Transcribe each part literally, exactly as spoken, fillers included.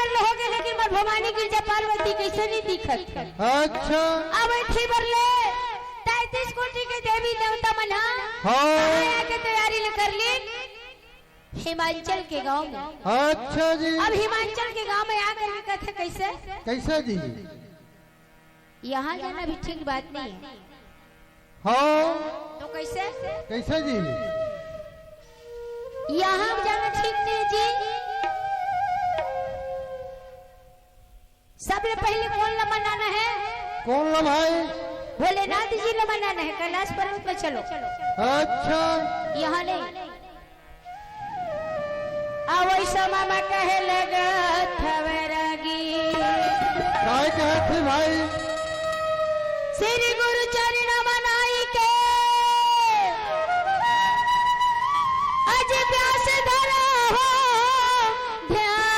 बर ले होगे, लेकिन मोर भवानी गिरजा पार्वती कइसे नइ दिखत हे? अच्छा। अब एथी बर ले तैंतीस कोटि के देवी देवता मन ह हाँ। कहाँ आके तैयारी ले कर ली? हिमाचल के गांव में। अच्छा जी। अब हिमाचल के गांव में आकर के कथे कइसे? कइसे जी? यहाँ जाना भी ठीक बात नहीं है। हाँ। तो कइसे? कइसे जी? यहाँ जाना ठीक नहीं जी। सबले पहिले कोन ला मनाना हे? कोन ला भाई? भोलेनाथ जी ला मनाना हे। कैलाश पर्वत पे चलो। अच्छा। यहाँ नहीं। अउ वइसा मामा कहे लगत हवे रागी। काय कहत हे भाई? श्री गुरु चरण मनाई के अज प्यास धरा हो ध्यान।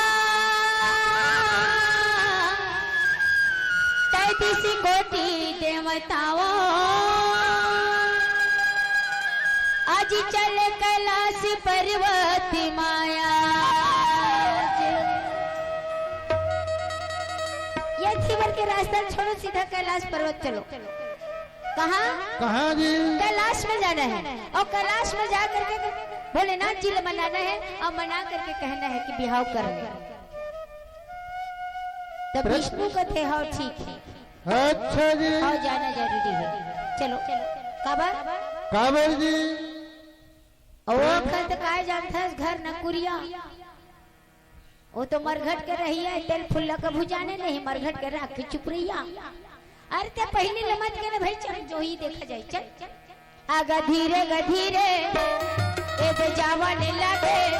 तैतीस कोटि देवताओं अज चल कैलाश पर्वत माया। ये थी बर के रास्ता छोड़ो, सीधा कैलाश पर्वत चलो। कहाँ? कहाँ जी? कैलाश में जाना है और कैलाश में जा करके भोलेनाथ जी ले मनाना है और मना करके कहना है कि बिहाव कर ले। तो प्र- विष्णु कथे, "हाँ, ठीक है।" अच्छा जी। हाँ, जाना जरूरी है। चलो, काबर? काबर जी? अउ वो खत काय जानथस, घर न कुरिया। वो तो मरघट के रहिया, तेल फुल्ला कभू जाने नहीं, मरघट के राख के चुप रहिया। अरे ते पहिली ले मत के ना भाई, चल जो ही देखा जाए, चल। आगा धीरे गा धीरे, ए दे जावन लागे।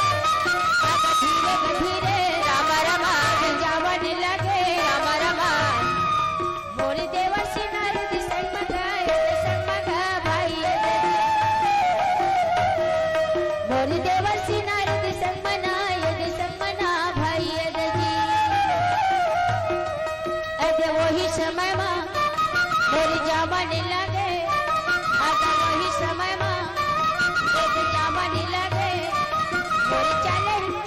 आगा धीरे गा धीरे, रामा रामा, ए दे जावन लागे, रामा रामा। मोर देवर सिनार दिसन मगा, ए दे संग मगा भाई, ए दे जी। मोर देवर सिनार दिसन मना, ए दे संग मना भाई, ए दे जी। ए दे वही समय मा मोर जावन लागे, आगा वही समय मा एक जावन लागे, मोर चले।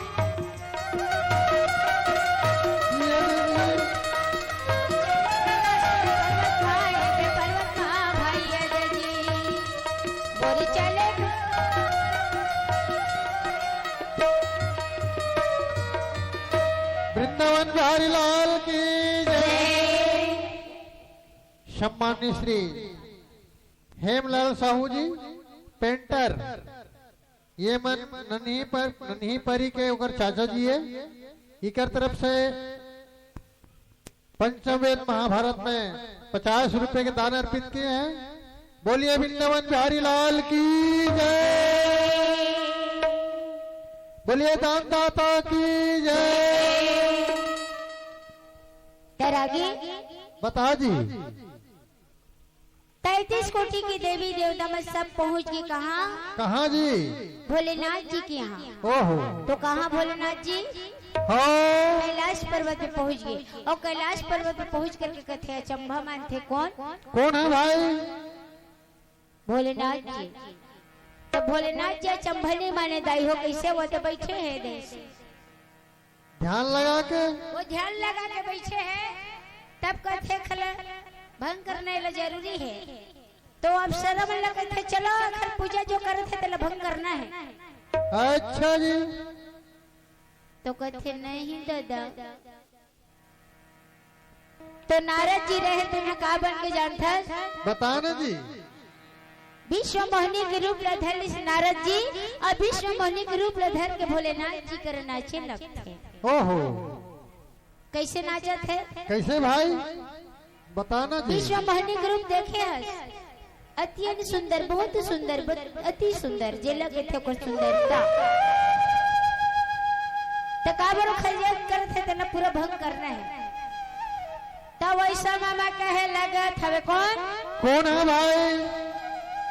पर्वत मा, भाई जी, मोर चले। वृंदावन बिहारी लाल की जय। सम्मानित श्री हेमलाल साहू जी, पेंटर, ये मन नन्ही पर, नन्ही परी के ओकर चाचा जी हे। इकर तरफ से पंचम वेद महाभारत में पचास रुपए के दान अर्पित किए हैं। बोलिए वृंदावन बिहारी लाल की जय, बोलिए दानदाता की जय। तैरागी बता जी। तैंतीस कोटि के देवी देवता मन सब पहुंच गे कहाँ? कहाँ जी? भोलेनाथ जी के यहाँ। ओहो। तो कहाँ भोलेनाथ जी? हाँ। कैलाश पर्वत पे पहुंच गे। अउ कैलाश पर्वत पे पहुंच करके कथे अचंभा मानथे कोन? कोन हे भाई? भोलेनाथ जी। तो भोलेनाथ जी अचंभा नहीं माने दाई हो, कइसे वो तो बइठे हे देश। ध्यान लगा के। वो ध्यान लगा के बइठे हे, तब कथे खला भंग करना एला जरूरी हे। तो अप्सरा मन ला कथे, "चलो, अखर पूजा जो करत हे, तेला भंग करना हे।" अच्छा जी। तो कथे, "नहीं दादा।" तो नारद जी रहे, तुमन का बन के जानथस? बता ना जी। विश्व मोहिनी के रूप ला धर लिस नारद जी, अउ विश्व मोहिनी के रूप ला धर के भोलेनाथ जी कर नाचे लगथे। ओहो। कइसे नाचत हे? कइसे भाई? बता ना जी। विश्व मोहिनी के रूप देखे हस? अति सुंदर, बहुत सुंदर, बहुत अति सुंदर, जेला कथे ओकर सुंदरता। त काबर ओखर जे करत हे, तेला पूरा भंग करना हे। त वइसा मामा कहे लगत हवे, कोन? कोन हे भाई?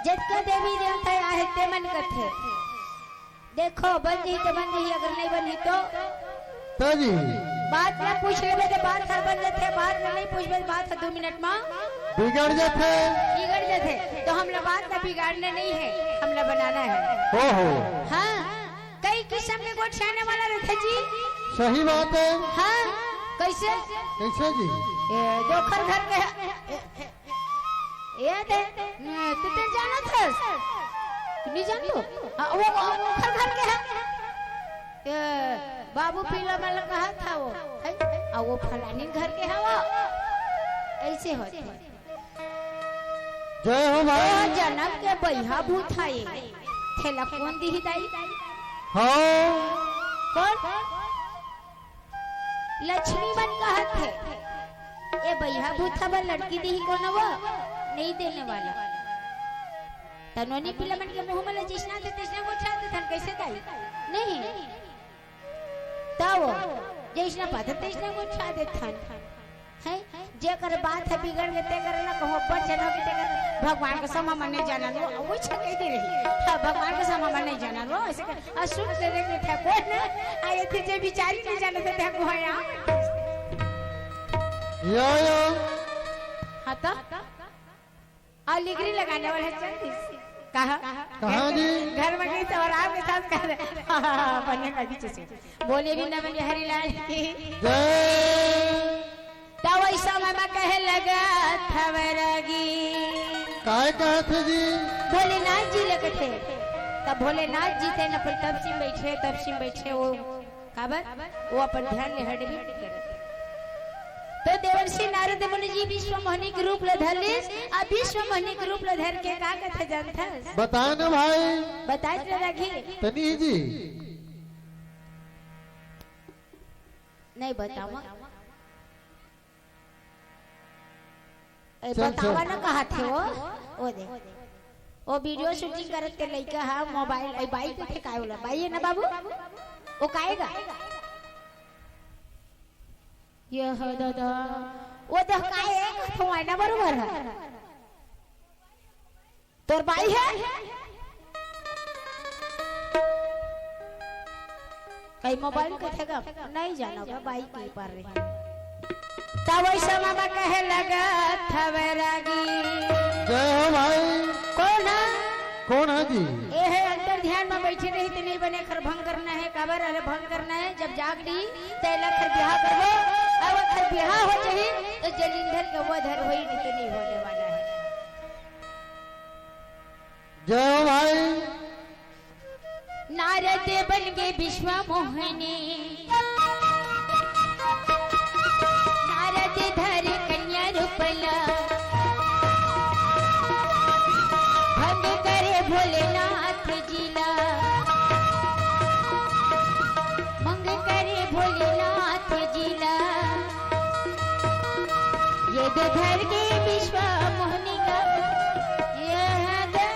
जतका देवी देवता आहे, ते मन कथे। देखो, बन जही तो बन जही, अगर नहीं बनही तो? तो जी। बात ला पूछ लेबे तो बात हर बन जाथे, बात ला नहीं पूछबे तो बात हर दो मिनट मा बिगड़ जाथे। बिगड़ जाथे। तो हमला बात ला बिगाड़ना नहीं हे, हमला बनाना हे। ओहो। हाँ, कई किस्म के गोठियाने वाला रहिथे जी। सही बात हे। हाँ, कइसे? कइसे जी? ए, जो ओखर घर के हे, ए, ए, ए दे, ने, तू तो जानत हस? नहीं जानत हो? आ, वो, वो, वो ओखर घर के हे। ए, बाबू पीला वाला कहा था वो, है? आ, वो फलानी घर के हे वो। अइसे होथे। जय हो भाई। ओ जनम के बइहा भूत हे, तेला कोन दिही दाई? हाँ। कोन? लक्ष्मी मन कहत हे, ए बइहा भूत बर लड़की दिही कोन वो? नहीं देने वाला। त नोनी पीला मन के मुंह में ले जइसना ते तइसना गोठिया देथन, कइसे दाई? नहीं। त वो, जइसना पाथन तइसना गोठिया देथन। हैं? जेकर बात हे बिगड़ गे, तेकर ना कहूँ, अब्बड़ झन होगे, तेकर भगवान कसम हमन नहीं जानन वो, वो छके दे रही। हाँ, भगवान कसम हमन नहीं जानन वो, अइसे कर, आ सुन ले रे, क्या कोई ना, आ ये थे जे बिचारी नहीं जानत हे, ते को है यार। यो, यो। हाँ तो? अउ लिगरी लगाने वाला चल दिस। कहाँ? कहाँ जी? घर में गई तो आराम के साथ कर रहे। हाँ, हाँ, हाँ, बने लगी जइसे। बोले भी ना बने हरी लाल की। जय। त वइसा ममा कहे लगा थवरागी। काय कहत हे जी? भोलेनाथ जी लगथे। त भोलेनाथ जी ते न पर तब से बइठे, तब से बइठे वो काबर? वो अपन ध्यान ले हट भी नहीं करत। तो देवर्षि नारद मुनि जी विश्व मोहिनी के रूप ल धर लिस, अब विश्व मोहिनी के रूप ल धर के का कथे जानथस? बताए ना भाई। बताए तो लगी। तनी जी। नहीं बतावा। ए, चल, बतावा चल। ना कहा थे वो? ओ दे। ओ video shooting करत के लइका हा, mobile, ए, बाई के ठेकाए वाला। बाई हे ना बाबू? ओ काएगा? ये हो दादा। ओ दे काए, एक ठो आईना बरोबर हे। तोर बाई हे? कई mobile कथे गा, नहीं जाना गा, बाई के पार रही। तब वइसा ममा कहे लगा थवरागी। जय हो भाई। कोन हे? कोन हे जी? ए हे अंतर ध्यान में बइठे रही त नहीं बने, खर भंग करना हे, काबर अरे भंग करना हे, जब जाग ली, त एला खर बिहा करबो, अब खर बिहा हो जाही, त जलिंधर के वो धर होई, नहीं त नहीं होने वाला हे। जय हो भाई। नारद बन गे विश्व मोहिनी, नारद धरे कन्या रूप ला, भंग करे भोलेनाथ जी ला, भंग करे भोलेनाथ जी ला। ये दे धर के विश्व मोहिनी का, ये दे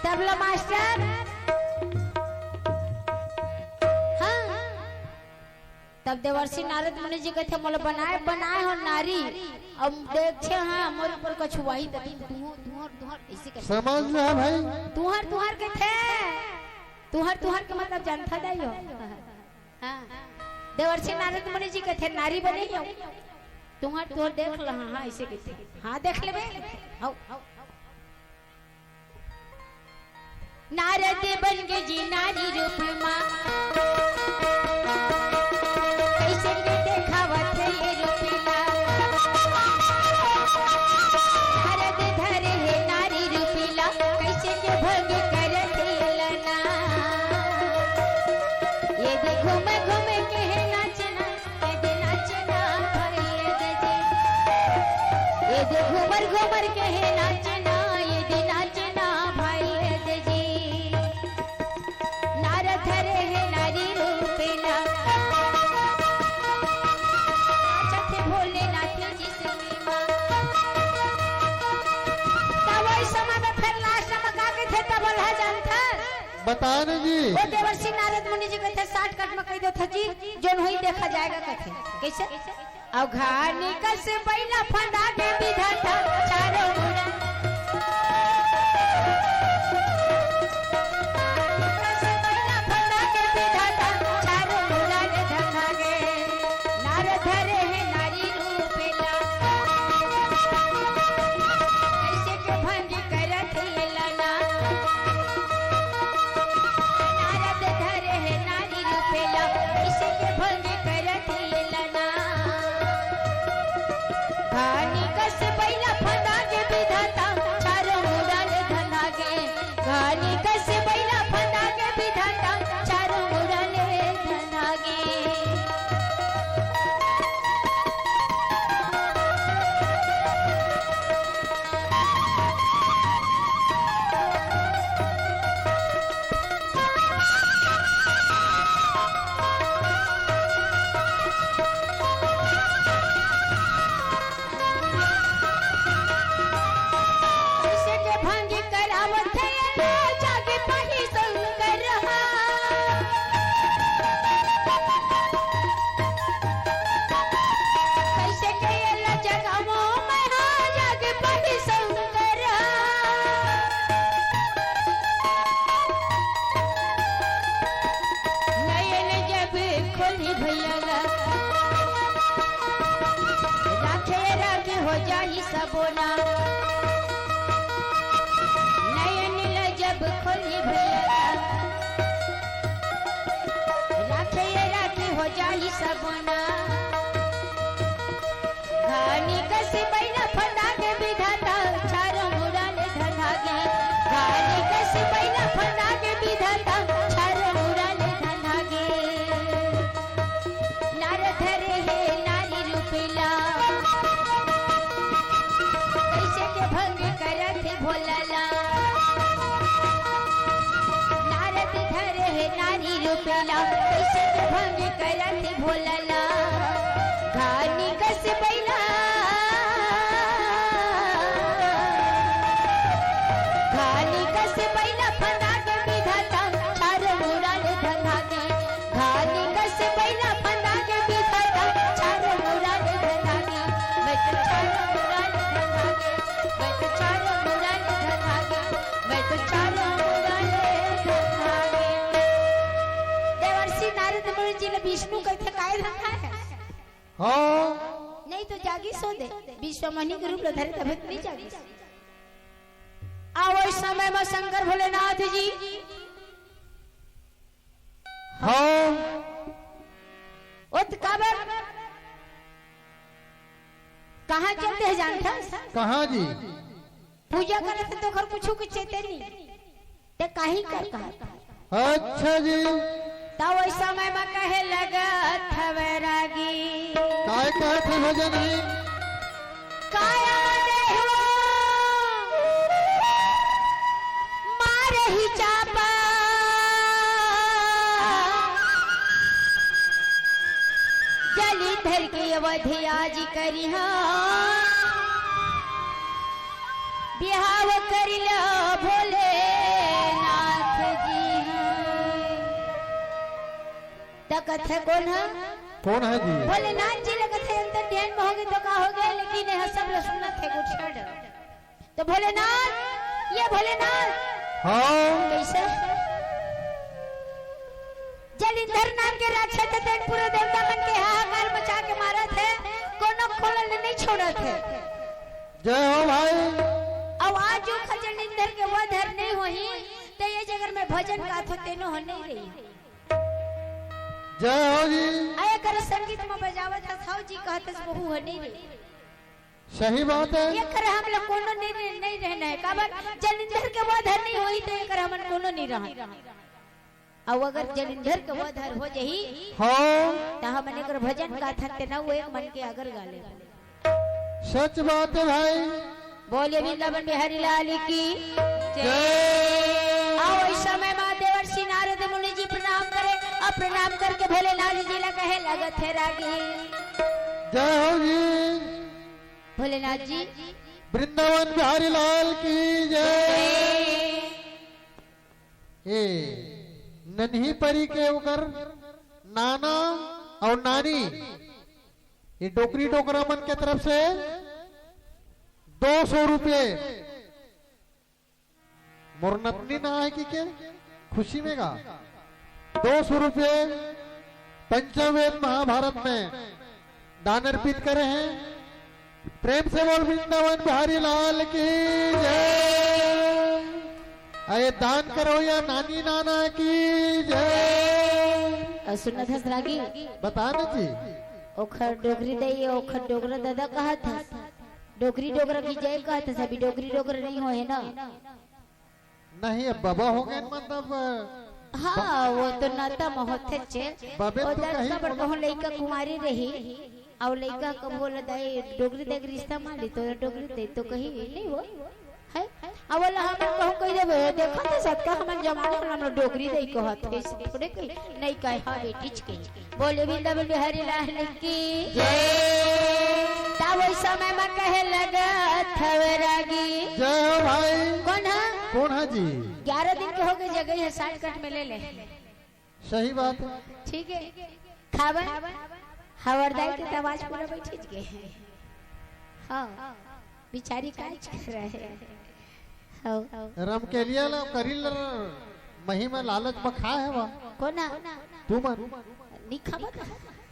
तबला मास्टर। हाँ। तब देवर्षि नारद मुनि जी कथे, "मोला बनाए, बनाए हो नारी, अउ देखे हाँ, मोर ऊपर कछु वाही त तुहर, तुहर, तुहर, अइसे कथे।" समझ में भाई? तुहर, तुहर कथे, तुहर, तुहर के मतलब जानथा दाई हो। हाँ। देवर्षि नारद मुनि जी कथे, "नारी बने हो, तुहर, तुहर देख ल, हाँ, हाँ, अइसे कथे, हाँ, देख लेबे, हौ।" नारद बन गे जी नारी रूप मा, कइसे के देखावत हे ये रूप ला। नारद धरे हे नारी रूप ला, कइसे के भंग करत हे लना। ये दे घूम घूम के हे नाचना, ये दे नाचना भाई ये दे जी। ये दे घूमर घूमर के हे नाचना, ये दे नाचना भाई ये दे जी। नारद धरे हे नारी रूप ला, नाचत हे भोलेनाथ जी सिनेमा। तब वही समय में फिर last में का कथे तब अल्लाह जानता। बताए ना जी। वो देवर्षि नारद मुनि जी कथे shortcut में कहि देथों जी, जोन होही देखा जाएगा कथे। कइसे? अउ घानी कस बइला फंदा के विधाता चारों मुड़ा। घानी कस बइला फंदा के विधाता चारों मुड़ा रे धमा गे। नारद धरे हे नारी रूप ला। कइसे के भंग करत हे लना। नारद धरे हे नारी रूप ला, कइसे के भंग करत हे कस बैला फंदा के विधाता, चारों मुड़ा ले धना गे। घानी कस बैला फंदा के विधाता, चारों मुड़ा ले धना गे। जइसे के भंगी करावत हे, जागे पाही शंकर हा। कइसे के एला जगावो मैं हा, जागे पाही शंकर हा। नयन जब खोली भैया ला, राखे राखे हो जाई सबोना। नयन ला जब खोली भैया ला, राखे राखे हो जाई सबोना। घानी कस बैला फंदा के विधाता, चारों मुड़ा ले धना गे। घानी कस बैला फंदा के विधाता, चारों मुड़ा ले धना गे। नार धरे हे नारी रूपेला, कइसे के भंग करत हे भोला ला। नारद धरे हे नारी रूपेला, कइसे के भंग करत हे भोला ला। घानी कस बैला, घानी कस बैला फंदा के विधाता, चारों मुड़ा ले धना गे। घानी कस बैला फंदा के विधाता, चारों मुड़ा ले धना गे। मैं तो चारों मुड़ा ले धना गे, मैं तो चारों मुड़ा ले धना गे, मैं तो चारों मुड़ा ले धना गे। देवर्षि नारद मुनि जी ला विष्णु कहिथे काय धन हे? हाँ। नहीं तो जागिस ओ दे, विश्वमणि के रूप ला धरे तभे तो नहीं जागिस। आ ओही समय में शंकर भोलेनाथ जी हाँ। ओत काबर कहाँ चलते हे जानथस? कहाँ जी? पूजा करत हे तो ओखर कुछु के चेते नहीं। ते काहीं कर कहा। अच्छा जी। त ओही समय में कहे लगत हवे रागी। काय कहत हे भजन ही? काया देहु मारही चापा, जलिंधर के अवध आज करिहा, बिहाव करि लो भोलेनाथ जी। त कथे कोन ह? कोन ह जी? भोलेनाथ जी ल कथे अंतर ध्यान में होगे तो का होगे, लेकिन एह सब ल सुनत हे गुठियाड़। त भोलेनाथ, ये भोलेनाथ। हाँ। कइसे? जलिंधर नाम के राक्षस हे, तेन पूरा देवता मन के हाहाकार मचा के मारत हे, कोनो कोला ल नहीं छोड़त हे। जय हो भाई। अब आज जो जलिंधर के वध हर नहीं होही, त ये जगह में भजन गाथो तेनो ह नहीं रही। जय हो जी। आ एकर संगीत में बजावत हस, "हव जी," कहत हस, "वहू ह नहीं रे।" सही बात हे। एकर हमला कोनो नहीं, नहीं, नहीं रहना हे। काबर जलिंधर के वध नहीं होही त एकर हमन कोनो नहीं रहन। अउ अगर जलिंधर के वध हर हो जही, हाँ। त हमन एकर भजन गाथन ते ना वो एक मन के अगर गा ले। सच बात हे भाई। बोलिए वृंदावन बिहारी लाल की जय। जय। अउ इस समय मा देवर्षि नारद मुनि जी प्रणाम करे, अउ प्रणाम करके भोलेनाथ जी ला कहे लगत हे रागी। जय हो जी। भोलेनाथ जी। वृंदावन बिहारी लाल की जय। ए नन्ही परी के ओकर नाना अउ नानी ये डोकरी डोकरा मन के तरफ से दो सौ रुपये। मोर नतनी ना आय कि के खुशी में गा दो सौ रुपये पंचम वेद महाभारत में दान अर्पित करे हे। प्रेम से बोल वृंदावन बिहारी लाल की जय। अरे दान करो या नानी नाना की जय। अउ सुनत हस रागी? बता ना जी। ओखर डोकरी दई, ओखर डोकरा ददा कहत हस। डोकरी डोकरा की जय कहत हस, अभी डोकरी डोकरा नहीं होए ना। नहीं, अब बबा हो गए, मतलब। हाँ, वो तो नाता में होथे छे। बबे वो तो दस कहीं का बड़ बोला। कहूँ लइका कुंवारी रही, अउ लइका कब बोला, "दाई, डोकरी देख रिश्ता मान ली, तो डोकरी दे," तो कही, "नहीं वो है।" अब बोला, "हम कहूँ कही देबे, देखो तो सतका हमन जमाना में हम लोग डोकरी दे कहत है, इसे थोड़े कही, नहीं कहे, हाँ बेटी च कही।" बोले वृंदावन बिहारी लाल की जय। तब ओइ समय में कहे लगत हवे रागी। जय हो भाई। कौन है? कौन है जी? ग्यारह दिन के हो गए, जगह है, shortcut में ले ले। सही बात है। ठीक है। खावा हवरदार के तो आवाज पूरा बैठ गए। हाँ, बिचारी काज कर रहे हैं। हाँ। रमकेलिया ला करी ल मही में लालच में खा है वा। कोना? तू मन। नहीं खाबो ना।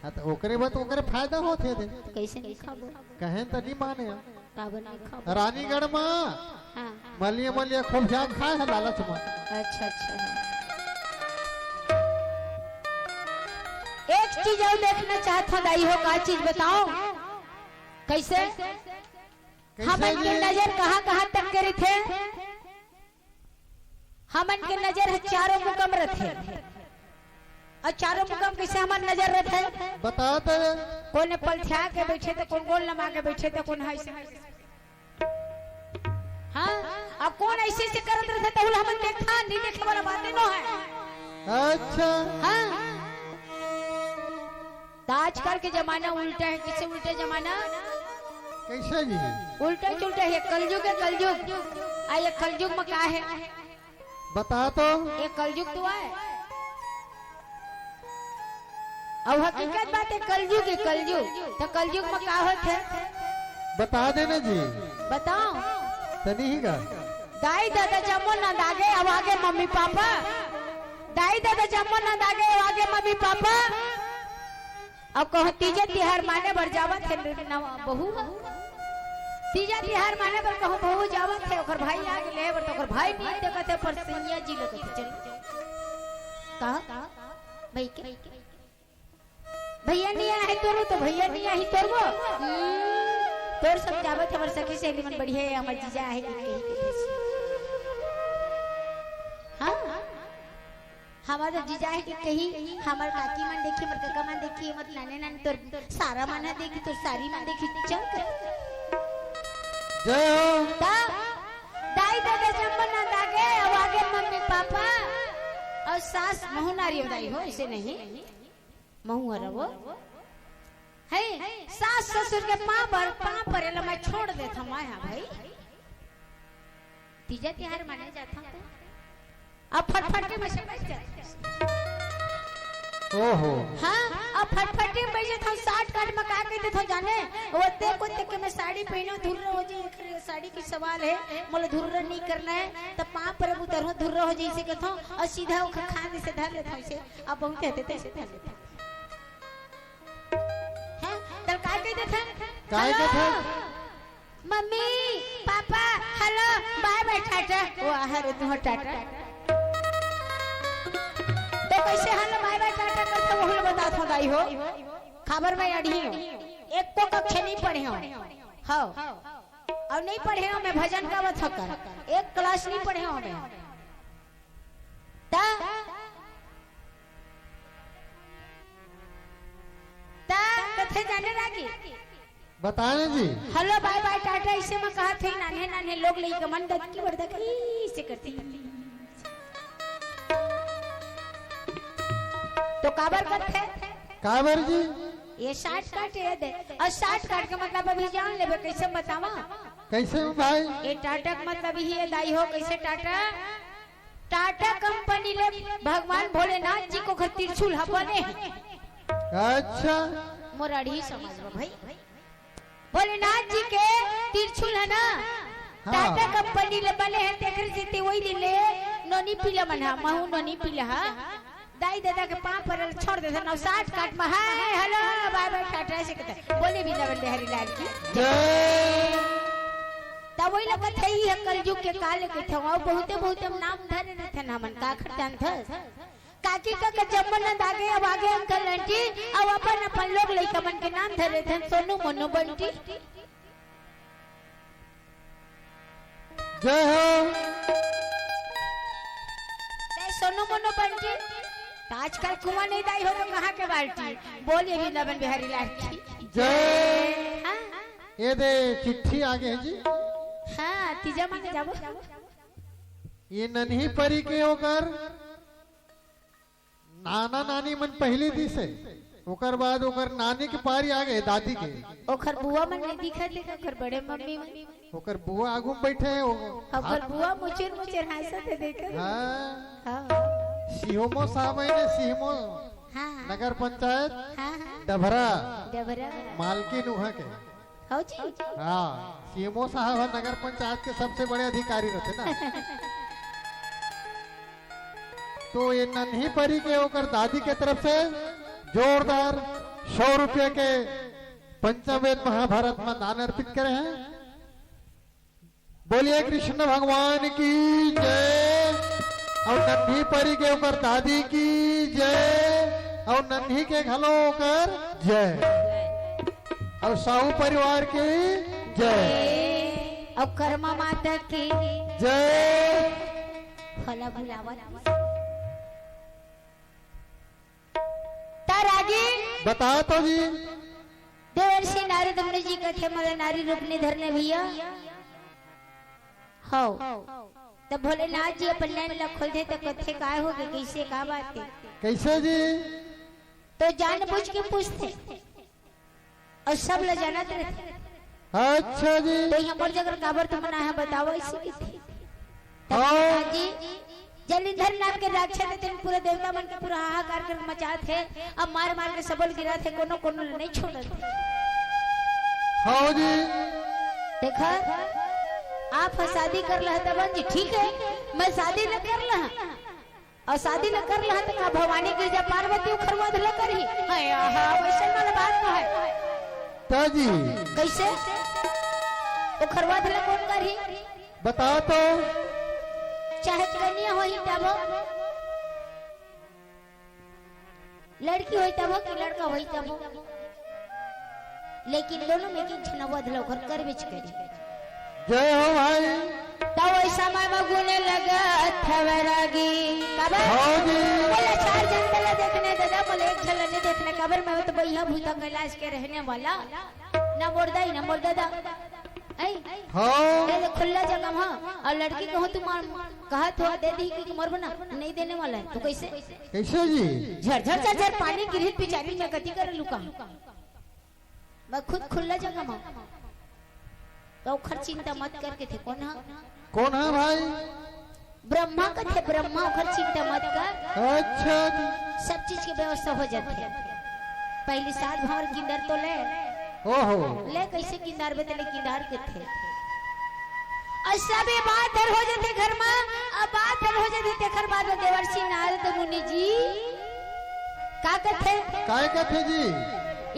हाँ, तो ओकरे बाद ओकरे फायदा होत हे दे। तो कैसे नहीं खाबो? कहें तो नहीं माने। काबर नहीं खाबो? रानीगढ़ में हाँ। मलिया मलिया खूब जाम खाए है लालच में। अच्छा, अच्छा। एक चीज और देखना चाहत हूँ दाई हो, का चीज बताओ? कैसे? कैसे हमन के जी? नजर कहाँ कहाँ तक के रहिथे? हमन के नजर ह चारों मुकम रथे। अउ चारों मुकम कैसे हमर नजर रथे? बता दे। कोन पलथिया के बैठे, तो कोन गोल लमा के बैठे, तो कोन ऐसे। हाँ, अब कोन ऐसे से करत रथे, तो हमन देखा नहीं, देखे वाला बातें नो है। अच्छा। हाँ। तो आजकल के जमाना उल्टा है। किसे उल्टा जमाना? कैसे जी? उल्टा चुल्टा है, कलयुग है, कलयुग। आ ये कलयुग में का है? बता तो। ये कलयुग तो है। अब हकीकत बात है, कलयुग है, कलयुग। तो कलयुग में का होत है? बता देना जी। बताओ। तनी ही का? दाई ददा जम्मो नंद आगे, अब आगे मम्मी पापा। दाई ददा जम्मो नंद आगे, अब आगे मम्मी पापा। अब कहूँ तीजा तिहार माने बर जावत हे नवा बहू ह। तीजा तिहार माने बर कहूँ बहू जावत हे, ओकर भाई आगे ले बर, तो ओकर भाई नहीं देखत हे, पर सैया जी लगत हे। चल। का? भाई के? भैया नहीं आए तोरो, तो भैया नहीं आही तोरबो। हम्म, तोर सब जावत हे, हमर सखी सहेली मन बढ़िया है, हमर जीजा है कि कही के। हाँ, हमर तो जीजा है कि कही, हमर काकी मन देखी, हमर कका मन देखी, हमर नाने नाने तोर सारा मन ह देखी, तोर सारी मन देखी, चल कर। जय हो। दा-, दाई ददा जम्मो नंद आगे, अब आगे मम्मी पापा अउ सास महू नारी दाई हो, ऐसे नहीं। महू हर वो। है, सास ससुर के पाँव पर, पाँव परे ला मैं छोड़ देत हूँ, मैं, हाँ भाई। तीजा तिहार माने जात हूँ तो। अब फटफटी में से बच जात हूँ। ओहो। हाँ, अब फटफटी में बच जात हूँ, shortcut में का कह देत हूँ जाने? वो ते को ते के मैं साड़ी पहनो, धुर्र हो जाए, एक साड़ी की सवाल है, मोला धुर्र नहीं करना है, तो पाँव पर उतरो, धुर्र हो जाए, इसे कहत हूँ, अउ सीधा ओखर खांद से धर लेत हूँ इसे। अब बहुत कहते थे, ऐसे धर लेते हैं। हैं? तल काय कह देथे? काय हेलो? कह देथे? Mummy, papa, hello, bye bye, Tata. वो आहा रे, तुम टाटा। तो कैसे हेलो, bye bye, टाटा करथे, वहू ल बतात हूँ, दाई हो। काबर मैं अड़ही हूँ। एको कक्षा नहीं पढ़े हूँ। हाँ। अउ नहीं पढ़े हूँ मैं, भजन गावत हूँ कर। एक class नहीं पढ़े हूँ मैं। ता, ता, कथे जाने लागी। बताने जी। हेलो, bye bye, टाटा, इसे मैं कहा थे, नान्हे, नान्हे लोग लइका मन दद की वर्दा की, इसे करती। तो काबर करथे? काबर जी? ये shortcut ये दे। अउ shortcut के मतलब अभी जान लेबे, कैसे बतावा? कैसे हो भाई? ये टाटा के मतलब ही ये दाई हो, कैसे टाटा? टाटा कंपनी ले भगवान भोलेनाथ जी के ओखर त्रिशूल ह बने हे। अच्छा। मोर अड़ही समझ लो भाई। भोलेनाथ जी के त्रिशूल है ना, हाँ। टाटा कंपनी ले बने हे, तेखर सेती वही दिन ले नोनी पीला मन हा, महू नोनी पीला हा, दाई ददा के पाँव परल छोड़ देथे, नौ साठ काट में, हाय, हेलो, bye bye, टाटा से कहथे। बोले वृंदावन बिहारी लाल की जय। तब वही लगत है, ये कलयुग के काल के थे, अउ बहुते, बहुते हम नाम धरे रहिथे ना, हमन का खर जानथस? काकी का के जम्मो नंद आगे, अब आगे अंकल आंटी, अब अपन, अपन लोग लइका मन के नाम धरे रहिथे, सोनू, मोनू, बंटी। जय हो। ए, सोनू मोनू बंटी, त आजकल कुआं नहीं दाई हो तो कहाँ के बाल्टी? बोलिए वृंदावन बिहारी लाल की जय। हाँ? ये दे चिट्ठी आ गए जी। हाँ, तीजा मांगे जाबो। ये नन्ही परी के ओकर नाना नानी मन पहिली दिस हे, ओकर बाद ओकर नानी के पारी आ गए, दादी के। ओकर बुआ मन नहीं दिखत हे, ओकर बड़े मम्मी मन। ओकर बुआ आगू में बैठे हे, ओ ओकर बुआ मुचुर मुचुर हाँसत हे, देखत हे। हाँ। हाँ। सिहोमो साहब हे ने, सिहोमो हाँ, हाँ। नगर पंचायत हाँ, हाँ। डभरा डभरा। मालकिन उहाँ के। हौ जी। हाँ, सीएमओ साहब ह नगर पंचायत के सबसे बड़े अधिकारी रहते ना। तो ये नन्ही परी के ओकर दादी के तरफ से जोरदार सौ रुपये के पंचवेद महाभारत में दान अर्पित करे हैं। बोलिए कृष्ण भगवान की जय। और नन्ही परी के ओकर दादी की जय। और नन्ही के घलो ओकर जय। और साहू परिवार की जय। और कर्मा माता की जय। फला बुलावत। त रागी बता तो जी। देवर्षि नारद मुनि जी कथे, "मोला नारी रूप नहीं धरने भैया।" हौ। त भोलेनाथ जी अपन नैन ला खोलथे त कथे, "काय हो गे, कइसे, का बात हे?" कइसे जी? तो जानबूझ के पूछथे। अउ सब ल जानत रहिथे। अच्छा जी। तो हमर जगह काबर तुमन आए हव बतावव, अइसे कहिथे। तब हाँ। महाराज जी, जलिंधर नाम के राक्षस हे, तेन पूरा देवता मन के पूरा हाहाकार कर मचात हे। अब मार मार के सबो ल गिरात हे, कोनो कोनो ल नहीं छोड़त हे। हाँ जी। देखा, आप ह शादी कर लहा तबन जी, ठीक हे, मैं शादी न कर लहा। अउ शादी ल कर लहा त का भवानी गिरजा पार्वती उखरवध ल करही? हाय, आहा, वइसन वाला बात नोहे। त जी। कइसे? उखरवध ल कोन करही? बता तो। चाहे कन्या होही तभो, लड़की होही तभो कि लड़का होही तभो। लेकिन दोनों में के एक झन वध ल ओखर करबेच करी। जय हो भाई। त ओइ समय म गुने लगत हवय रागी। काबर? हाँ जी। बोले, "चार झन ल देखने दे ददा, बोले, एक झन ल नहीं देखने।" काबर? मैं तो बइहा भूता कैलाश के रहने वाला। ना मोर दाई, ना मोर ददा। ऐ? हाँ। ए, खुल्ला जगह म, हाँ। अउ लड़की कहूँ तुम कहा तो दे दी कि मोर बना, नहीं देने वाला हे। तो कइसे? कइसे जी? झरझर झरझर पानी गिरही बिचारी, मैं कति कर लुका। मैं खुद खुल्ला जगह म। त ओखर चिंता मत कर कथे। कोन ह? कोन ह भाई? ब्रह्मा कथे, ब्रह्मा, ओखर चिंता मत कर। अच्छा जी। सब चीज के व्यवस्था हो जाथे। पहिली सात भांवर किंदर तो ले। ओहो। ले कइसे किंदारबे, त ले किंदार कथे। अउ सब ये बात हर हो जाथे घर म, अब बात हर हो जाथे, तेखर बाद म देवर्षि नारद मुनि जी का कथे? काय कथे जी?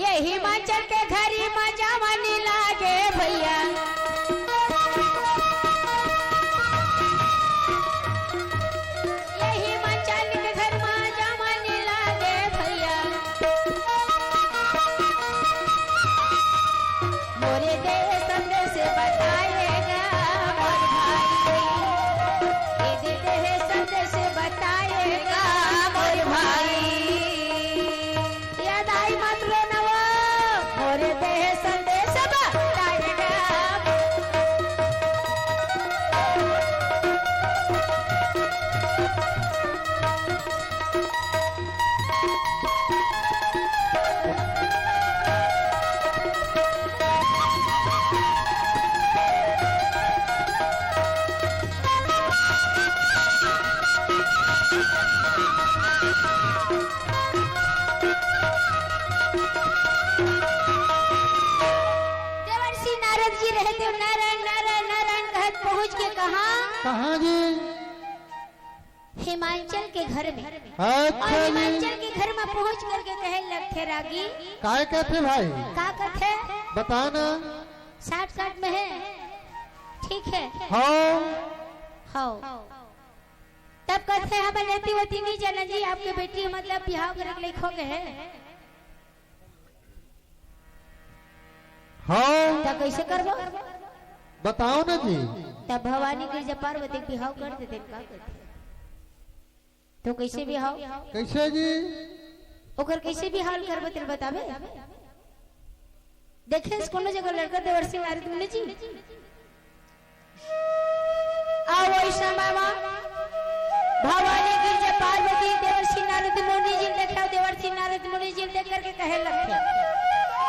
ये हिमाचल के घरी म जवानी लागे भैया। ये हिमाचल के घर म जवानी लागे भैया। मोरे दे संदेश बताएगा मोर भाई। ये दे संदेश बताएगा मोर भाई। याद आई मत रो नवा, मोरे दे संदेश बताएगा। देवर्षि नारद जी रहते नारायण, नारायण, नारायण कहत पहुंच के कहाँ? कहाँ जी? हिमाचल के घर में। अच्छा अउ जी। हिमाचल के घर में पहुंच करके कहे लगथे रागी। काय कथे भाई? का कथे? बता ना। शॉर्टकट में हे। ठीक हे। हाँ। हाँ। तब कथे, "हम लेती होती नहीं जाना जी, आपके बेटी मतलब बिहाव करे के लइक हो गए हे।" हाँ। त कइसे करबो? बताओ ना जी। तब भवानी गिरजा पार्वती के बिहाव कर देते, का करते? तो कैसे बिहाव? कैसे जी? ओकर कैसे बिहाव करबे, तेल बताबे? देखे कोनो जगह लड़का देवर्षि नारद मुनि जी? आ वही समय मा भवानी गिरजा पार्वती देवर्षि नारद मुनि जी देखे, देवर्षि नारद मुनि जी देख करके कहे लगथे।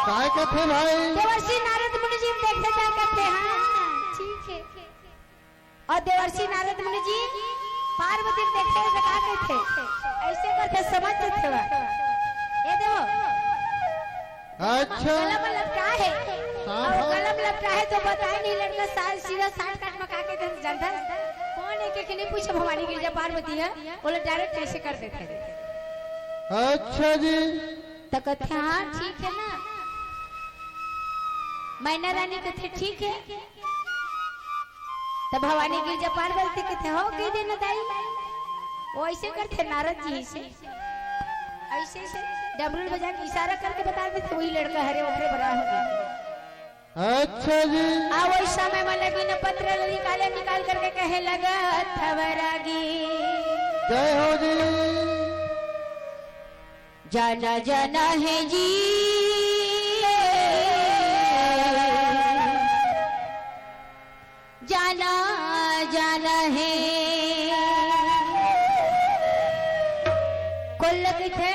काय कथे भाई? देवर्षि नारद मुनि जी देखे जा कथे, हाँ, ठीक है। अउ देवर्षि नारद मुनि जी पार्वती ल देखे त का कहिथे? अइसे करथे, समझ जथे वा। ए देव, अच्छा। गला म लपटा हे। हाँ, अउ हाँ। गला म लपटा हे त बताय नहीं लड़का, साल सीधा shortcut म का कहिथे जानथस? कोन हे के नहीं पूछे, भवानी गिरजा पार्वती हे, ओला direct कइसे कर देथे। अच्छा जी। त कथे, हाँ, ठीक हे ना। मैना रानी कथे, ठीक हे। त भवानी गिरजा पार्वती कथे, हो, कहि देना दाई। वो अइसे करथे नारद जी, अइसे, अइसे, अइसे डमरू बजा के इशारा करके बता देथे, वही लड़का हरे, ओकरे बरा होगे। अच्छा जी। आ वही समय म लगिन पत्र ल निकाले, निकाल करके कहे लगा, थवरागी। जय हो जी। जाना जाना हे जी, जाना जाना हे। कोन ल कहिथे?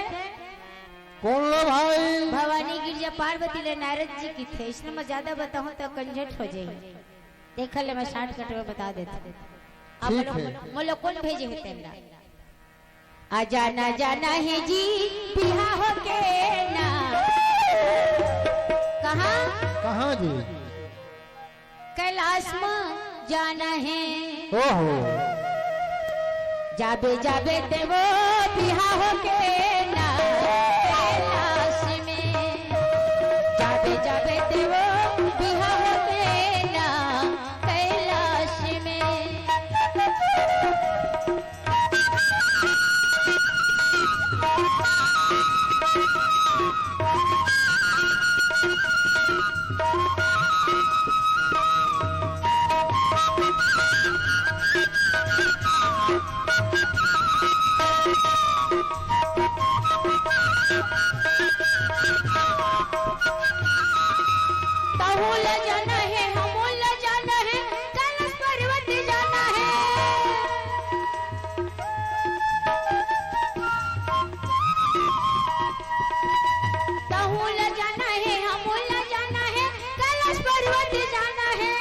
कोन ल भाई? भवानी गिरजा पार्वती ल नारद जी कहिथे। इसने मैं ज्यादा बताहूं त कंझट हो जाही। देख ले, मैं shortcut में बता देथों। आप ठीक हे। मोला कोन भेजे हे तेन ला? आ जाना जाना हे जी, बिहा होके ना। कहाँ? कहाँ जी? कैलाश म जाना हे। ओहो। जाबे जाबे ते वो बिहा होके ना कैलाश में। जाबे जाबे ते वो बिहा होके ना कैलाश में। तहूँ ल जाना हे, हमू ल जाना हे, कैलाश पर्वत जाना हे। तहूँ ल जाना हे, हमू ल जाना हे, कैलाश पर्वत जाना हे।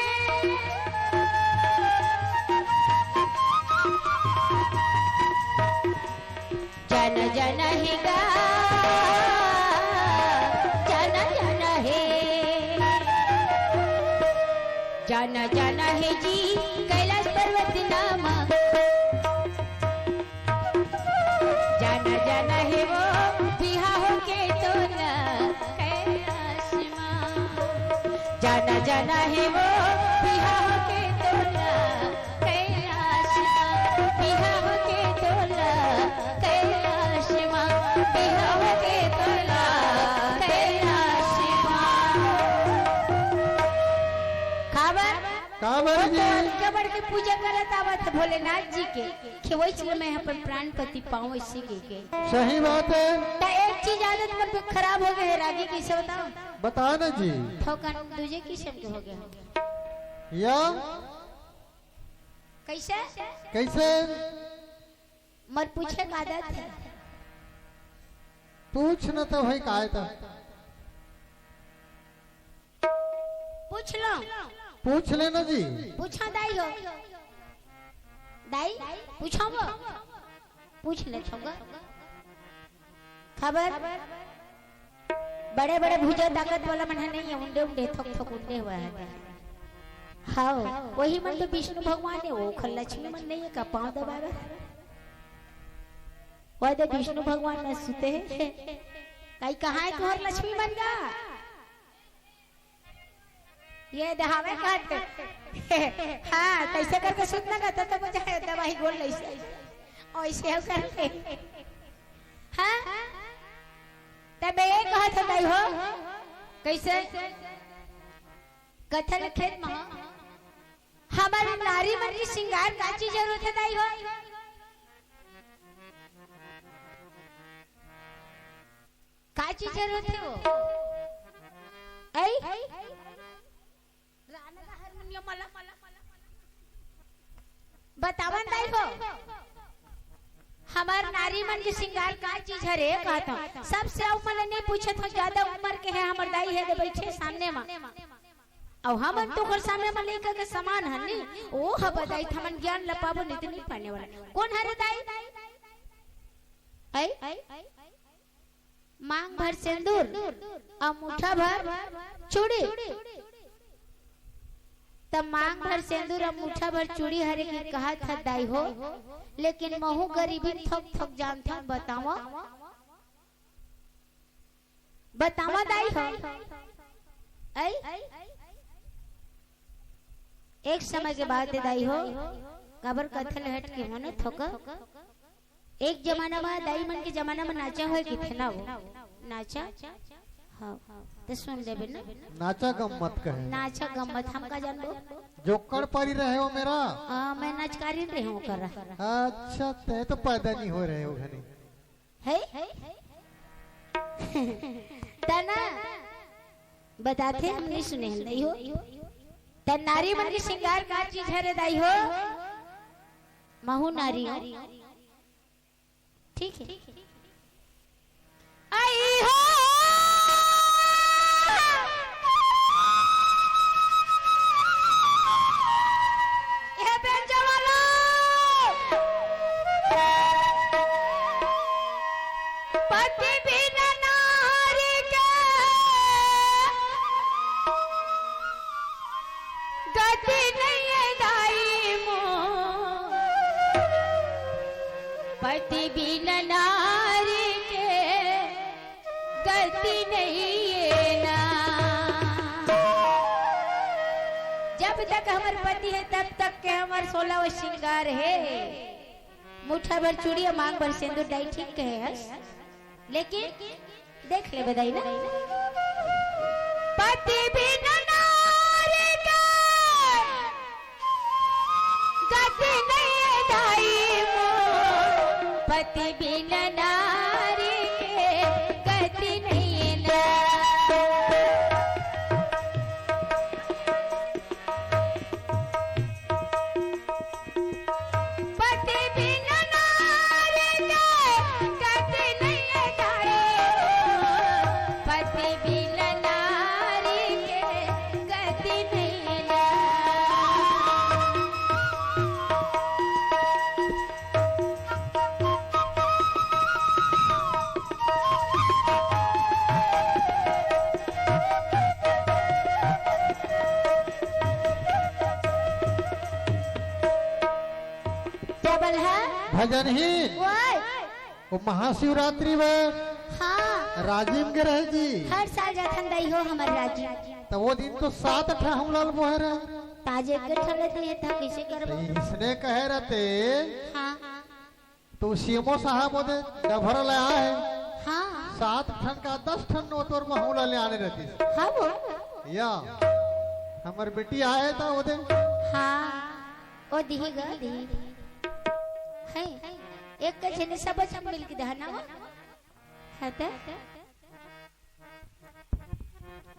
जन जन हे गा, जन जन हे, जन जन हे जी, कैलाश पर्वत नाम। जन जन हे वो बिहा होके तोला कैलाश मा। जन जन हे वो बिहा होके तोला कैलाश मा, बिहा होके तोला कैलाश मा, बिहा होके तोला कैलाश मा। काबर? काबर वो जी? तो अतके बड़के पूजा करत आवत हे भोलेनाथ जी के, कि वही चीज में अपन प्राणपति पाऊँ इसी के, के। सही बात हे। त एक चीज आदत मन पे खराब हो गए हे रागी, कइसे बताओ? बता ना जी। थोकन दूजे किस्म के हो गए हो। या? कइसे? कइसे? मत पूछे का आदत हे। पूछ न तो भाई, काय त? पूछ लो। पूछ लेना जी। पूछो दाई हो। दाई, पूछो वो। पूछ ले छौगा। खबर? बड़े बड़े भुजा ताकत वाला मन ह नहीं हे, उंडे उंडे थोक थोक उंडे हुआ हे। हाव, वही मन तो विष्णु भगवान हे, वो खल लक्ष्मी मन नहीं हे का पाँव दबावे? वो दे विष्णु भगवान न सुते हे। काई कहाँ हे तुम्हार लक्ष्मी मन का? ये दहावे काट। हाँ, तइसे करके सुतना का तो, तो मुझे दवाई गोल नहीं से। ऐसे हो करके। हाँ? तब ये कहा था भाई हो? कइसे? कथल खेत में हमर नारी मन के श्रृंगार का चीज जरूरत हे दाई हो? का चीज जरूरत हे वो? ऐ? बतावन दाई हो, हमर नारी मन के श्रृंगार का चीज हरे कहत हंव। सबसे अउ मन नइ पूछत हंव, जादा उमर के हे हमर दाई हे दे बइठे सामने म। अउ हमन तो ओकर सामने म लइका के समान हन नी। ओ ह बताई, हमन ज्ञान ल पाबो, नइ तो नइ पाने वाला। कोन हरे दाई? ऐ? मांग भर सेंदूर अउ मुठा भर चूड़ी। त मांग भर सेंदूर अउ मुठा भर चूड़ी हरे के कहत हस दाई हो, लेकिन महूं गरीबी थोक थोक जानथंव, बतावंव, बतावंव दाई हो। ऐ? एक समय के बात हे दाई हो, काबर कथा ले हट के होने थोका। एक जमाना म, दाई मन के जमाना म नाचा होय कथे ना वो। नाचा? हाँ, त सुन लेबे ना। नाचा गम्मत कहे। नाचा गम्मत, हम का जानबो? जोक्कड़ पारी रहे हो मेरा। आ, मैं नचकारी रहे हंव करा। अच्छा, तैं तो पैदा नइ होय रहे हो घनी। हे? त ना, बताथे हम नइ सुने हन दाई हो। त नारी मन के श्रृंगार का चीज हरे दाई हो? महूं नारी हंव। ठीक हे। आई हो। ए बेंजो वाला। पति बिना नारी के गति नइ हे दाई मोर। पति बिना नारी के गति नइ हे ना। जब तक हमर पति हे, तब तक के हमर सोलह वो श्रृंगार हे। मुठा भर चूड़ी अउ मांग भर सेंदूर, दाई ठीक कहे हस। लेकिन देख लेबे दाई ना। पति बिना नारी के गति नइ हे दाई मोर, पति बिना नारी के गति नइ हे ना। पति बिना नारी के गति नइ हे दाई हो, पति बिना नारी के गति नइ हे ना। का बोल हा? भजन ही। ओए। वो महाशिवरात्रि में हाँ। राजिम के रहे जी। हर साल जाथन दाई हो हमर राजिम। त वो दिन तो सात ठा हौला ल बोहे रहे। ताजे के ठलत नहीं था, कैसे करबो? त इसने कहे रहते। हाँ। तो सीएमओ साहब ओदे डभर ले आए। हाँ। सात ठन का दस ठन नोतोर महूला ले आने रहती। हाँ वो। या। हमर बेटी आए था ओदे। हाँ। ओ दिही ग, दिही। है। एक झने सब झन मिल के दहना वो। है त?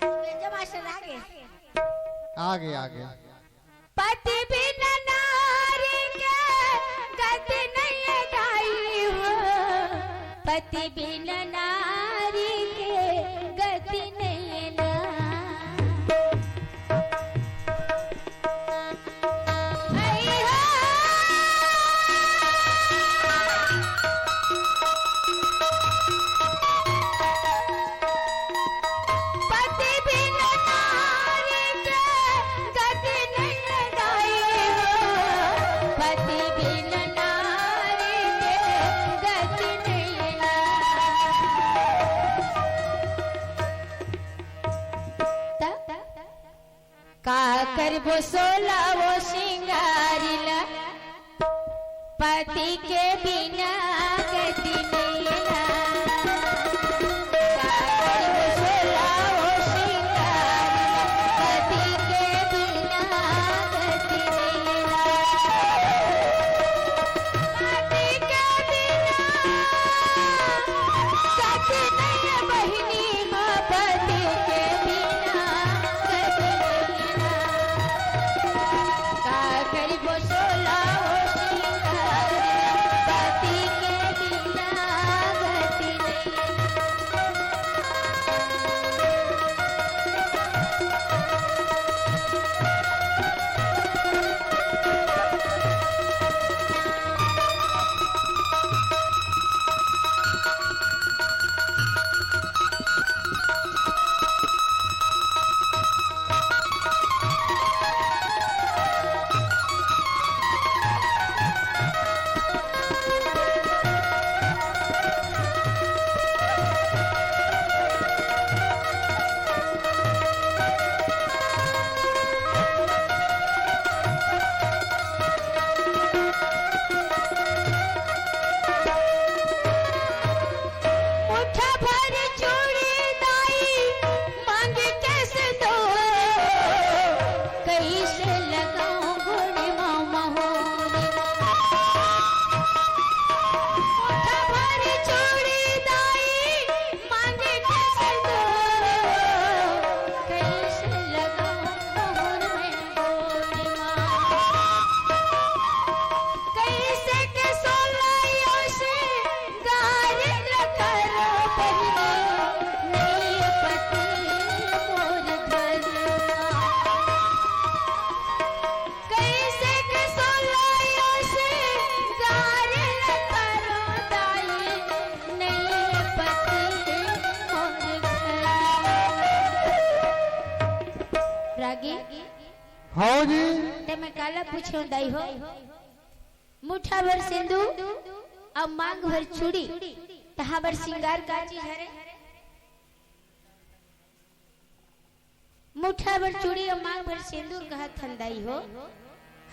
बेंजो मास्टर आगे। आगे, आगे। पति बिन नारी के गति नहीं दाई हो, पति बिन नारी के गति नहीं ना। का करबो सोला वो सिंगारी ला, पति के बिना गति नैना। का करबो सोला वो सिंगारी ला, पति के बिना गति नैना। हव जी। ते मैं काला पूछेंव दाई हो, मुठा भर सिंदूर अउ मांग भर चूड़ी, त हमर सिंगार का चीज हरे? मुठा भर चूड़ी अउ मांग भर सिंदूर कहत हन दाई हो,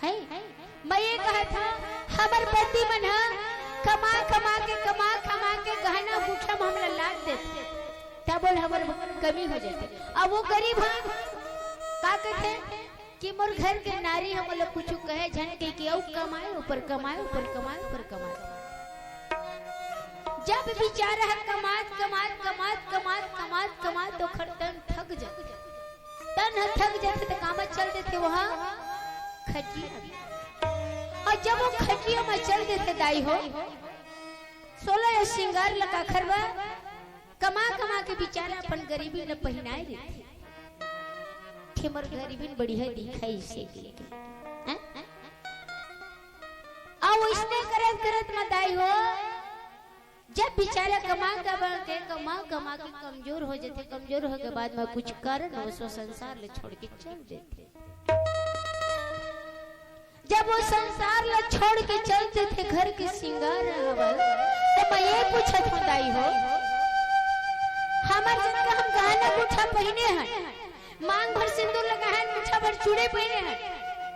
हैं? मैं ये कहत हंव, हमर पति मन ह कमा कमा के, कमा कमा के गहना गुठा म हमला लाद देथे, तब ओला हमर कमी हो जाथे। अब वो गरीब ह, का कथे कि मोर घर के नारी ह मोला कुछु कहे झन कहिके, अउ कमाए ऊपर कमाए, ऊपर कमाए, ऊपर कमाए। जब बिचारा ह कमात, कमात, कमात, कमात, कमात, कमात, ओखर तन थक जाथे। तन ह थक जाथे त कामा चल देथे, वहां खटिया। अउ जब वो खटिया म चल देथे दाई हो, सोलह सिंगार ल काखर बर कमा कमा के बिचारा अपन गरीबी ल पहिनाए देथे। कि मोर गरीबी बढ़िया दिखाई से कहिके। हैं? अउ इसने करत करत म दाई हो, जब बिचारा कमा कमा के, कमा कमा के कमजोर हो जाथे, कमजोर होए के बाद म कुछ कारणवश वो संसार ल छोड़ के चल देथे। जब वो संसार ल छोड़ के चल देथे, घर के सिंगार हवय, त मैं ये पूछत हंव दाई हो, हमर जिनका हम गहना गुठा पहिने हन, मांग भर सिंदूर लगाए हन, मुठा भर चूड़ी पहिने हन,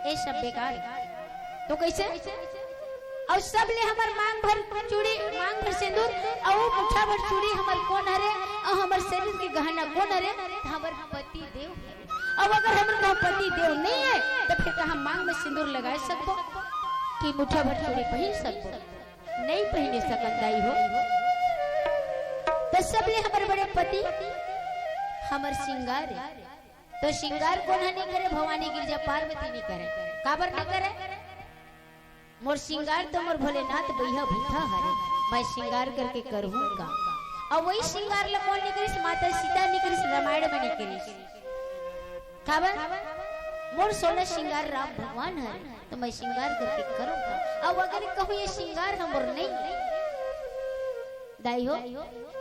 ये सब बेकार हे। त कइसे? अउ सबले हमर मांग भर चूड़ी, मांग भर सिंदूर, अउ मुठा भर चूड़ी हमर कोन हरे, अउ हमर शरीर के गहना कोन हरे? त हमर पति देव हरे। अब अगर हमर कहाँ पति देव नइ हे, त फेर का हम मांग म सिंदूर लगाए सकबो कि मुठा भर चूड़ी पहिर सकबो? नइ पहिने सकन दाई हो। त सबले हमर बड़े पति हमर सिंगार हे। त सिंगार कोन ह नइ करे? भवानी गिरजा पार्वती नइ करे। काबर नइ करे? मोर सिंगार तो मोर भोलेनाथ बइहा भूथा हरे, मैं सिंगार करके करहूं का? अउ वही सिंगार ल कोन नइ करिस? माता सीता नइ करिस, रामायण म नइ करिस। काबर? मोर सोलह सिंगार राम भगवान हरे, त मैं सिंगार करके करहूं का? अउ अगर कहूं ये सिंगार ह मोर नइ दाई हो,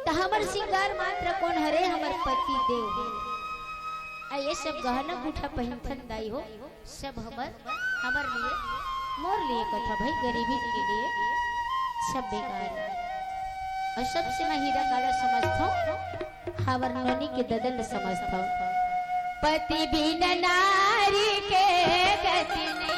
त हमर सिंगार मात्र कोन हरे? हमर पति देव। अउ ये सब गहना गुठा पहिनथन दाई हो, सब हमर, हमर लिए, मोर लिए कथा भाई, गरीबी के लिए सब बेकार हे। अउ सबसे मैं हीरा काला समझथंव, हमर नोनी के ददन ल समझथंव। पति बिन नारी के गति नइ।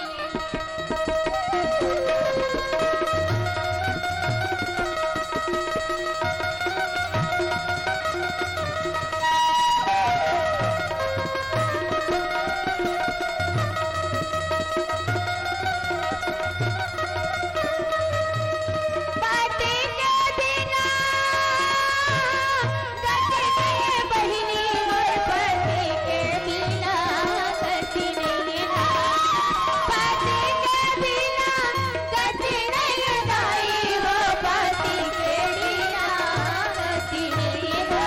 पति के बिना गति नइ हे बहिनी, मोर पति के बिना गति नइ हे। पति के बिना गति नइ हे दाई हो, पति के बिना गति नइ हे।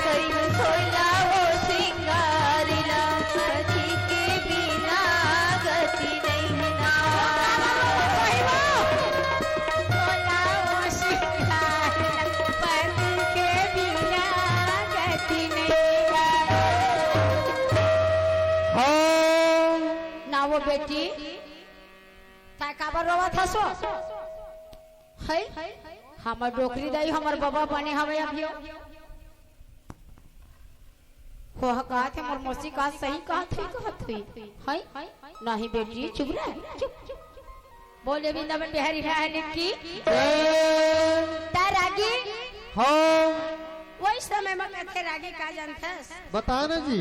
कइसे सोला वो सिंगार ला, पति के बिना गति नइ हे ना। सोला वो सिंगार ला, पति के बिना गति नइ हे ना। हाँ। ना वो बेटी, तैं काबर रोवत हस वो? हई, हमर डोकरी दाई, हमर बबा बने हवे अभी। हो ह कहत हे, मोर मौसी का सही कहत हे, कहत हे। हई, नहीं बेटी, चुप रह, चुप, चुप। बोले वृंदावन बिहारी लाल की। जय। त रागी। हाँ। वही समय म कथे रागी का जानथस? बता ना जी।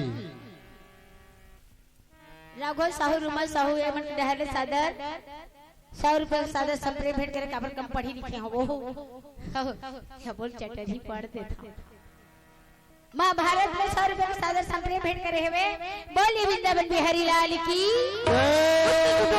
राघव साहू, रूमा साहू, ये मन के डहर ले सादर सौ रुपया के सादर संप्रेम भेंट करे, काबर कम पढ़ी लिखे हो वो। हो, हो, बोल चटरी पढ़ देथा। महाभारत में सौ रुपया के सादर संप्रेम भेंट करे हवे। बोली वृंदावन बिहारी लाल की। जय।